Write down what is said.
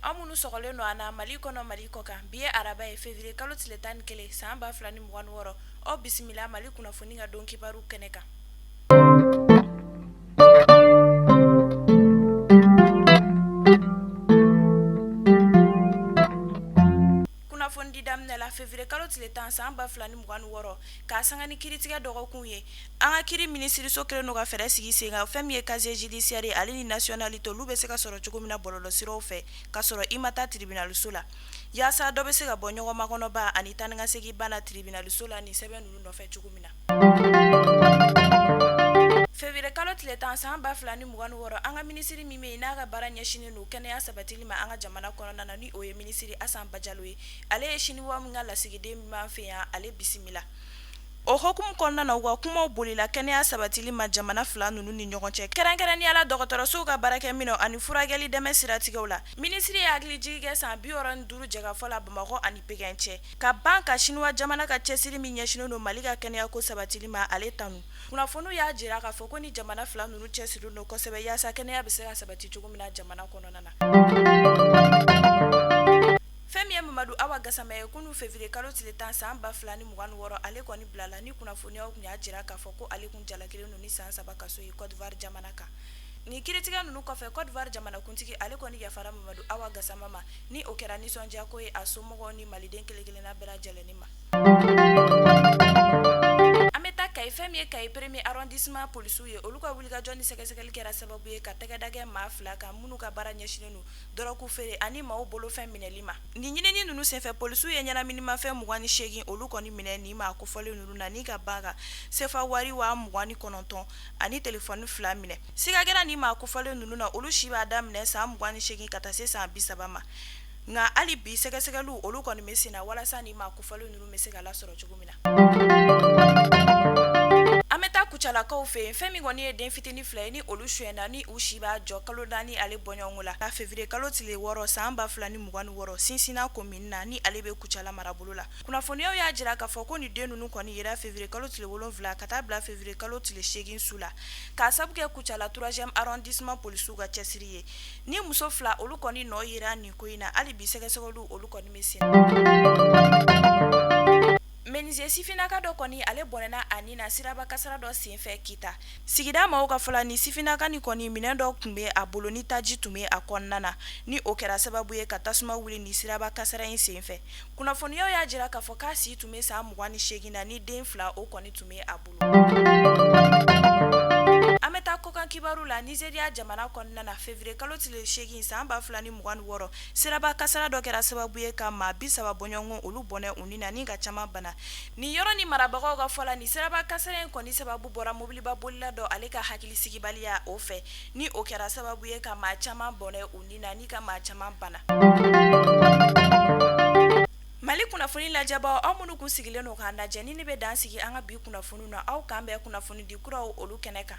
Aw minnu sɔgɔlen don an na Mali kɔnɔ, Mali kɔ kan, bi ye araba ye février kalo tile 11 san 2026, aw bisimila Mali kunnafoni ka don kibaru kɛnɛ kan. Kunnafonidi daminɛ la février kalo tile 10 san 2026, k'a sanga ni kiiritigɛ dɔgɔkun ye, an ka kiiri minisiriso kɛlen don ka fɛɛrɛ sigi sen kan, fɛn min ye casier judiciaire ye, ale ni nationalité olu bɛ se ka sɔrɔ cogo min na bɔlɔlɔsiraw fɛ, ka sɔrɔ i ma taa tribunalso la, yaasa dɔ bɛ se ka bɔ ɲɔgɔn makɔnɔba ani taa ni ka seginba na tribunalso la nin sɛbɛn ninnu nɔfɛ cogo min na. Février kalo tile 10 san 2026, an ka minisiri min bɛ yen n'a ka baara ɲɛsinnen don kɛnɛya sabatili ma an ka jamana kɔnɔna na, ni o ye minisiri Asan Bajalo ye, ale ye siniwa min ka lasigiden min b'an fɛ yan, ale bisimila. O hukumu kɔnɔna na, u ka kumaw bolila kɛnɛya sabatili ma jamana fila ninnu ni ɲɔgɔn cɛ, kɛrɛnkɛrɛnnenya la dɔgɔtɔrɔsow ka baarakɛminɛnw ani furakɛli dɛmɛ siratigɛw la. Minisiri ye hakilijigin kɛ san 65 jɛkafɔ la Bamakɔ ani Pekin cɛ, ka ban ka siniwa jamana ka cɛsiri min ɲɛsinnen don Mali ka kɛnɛyako sabatili ma, ale tanu. Kunnafoniw y'a jira k'a fɔ ko ni jamana fila ninnu cɛsirilen don kosɛbɛ yaasa kɛnɛya bɛ se ka sabati cogo min na jamana kɔnɔna na. Fɛn min ye Mamadu Awa Gasama ye, kunun février kalo tile 10 san 2026, ale kɔni bilala ni kunnafoniyaw tun y'a jira k'a fɔ ko ale tun jalakilen don ni san 3 kaso ye Côte d'Ivoire jamana kan. Nin kiiritigɛ ninnu kɔfɛ, Côte d'Ivoire jamanakuntigi ale kɔni yafara Mamadu Awa Gasama ma, ni o kɛra nisɔndiyako ye a somɔgɔw ni maliden kelen-kelenna bɛɛ lajɛlen ma. An bɛ taa Kayi, fɛn min ye Kayi premier arrondissement polisiw ye, olu ka wulikajɔ ni sɛgɛsɛgɛli kɛra sababu ye ka tɛgɛ da kɛ maa fila kan minnu ka baara ɲɛsinnen don dɔrɔgu feere ani maaw bolofɛn minɛli ma. Nin ɲinini ninnu senfɛ, polisiw ye ɲɛnaminimafɛn 28 olu kɔni minɛ nin maa kofɔlen ninnu na, ni ka ban ka sefa wari 29 ani telefɔni fila minɛ. Siga kɛra nin maa kofɔlen ninnu na, olu si b'a daminɛ san 28 ka taa se san 30 ma. Nka hali bi sɛgɛsɛgɛliw olu kɔni bɛ sen na walasa nin maa kofɔlen ninnu bɛ se ka lasɔrɔ cogo min na. An bɛ taa Kucalakaw fɛ yen, fɛn min kɔni ye den fitinin fila ye ni olu sonyɛna ni u si b'a jɔ kalo 4 ale bɔɲɔgɔnko la février kalo tile 6 san 2026 Sinsinna commune na, ni ale bɛ Kucala marabolo la. Kunnafoniyaw y'a jira k'a fɔ ko nin den ninnu kɔni yera février kalo tile 7 ka taa bila février kalo tile 8 su la, k'a sabu kɛ Kucala troisième arrondissement polisiw ka cɛsiri ye. Ni muso fila olu kɔni nɔ yera nin ko in na, hali bi sɛgɛsɛgɛliw olu kɔni bɛ sen. Menuisier sifinnaka dɔ kɔni ale bɔnɛna a ni na siraba kasara dɔ senfɛ Kita. Sigida maaw ka fɔ la, nin sifinnaka nin kɔni minɛn dɔ tun bɛ a bolo ni taji tun bɛ a kɔnɔna na, ni o kɛra sababu ye ka tasuma wuli nin siraba kasara in senfɛ. Kunnafoniyaw y'a jira k'a fɔ k'a si tun bɛ san 28 na, ni den fila o kɔni tun bɛ a bolo. An bɛ taa kɔkan kibaru la, Nizeriya jamana kɔnɔna na, février kalo tile 8 san 2026, siraba kasara dɔ kɛra sababu ye ka maa 30 bɔɲɔgɔnko olu bɔnɛ u ni na ni ka caman bana. Nin yɔrɔ ni marabagaw ka fɔ la, nin siraba kasara in kɔni sababu bɔra mobiliba bolila dɔ ale ka hakilisigibaliya o fɛ, ni o kɛra sababu ye ka maa caman bɔnɛ u ni na ni ka maa caman bana. Mali kunnafoni lajɛbaaw, aw minnu kun sigilen don k'an lajɛ, ni ne bɛ dan sigi an ka bi kunnafoni na, aw k'an bɛn kunnafoni di kuraw olu kɛnɛ kan.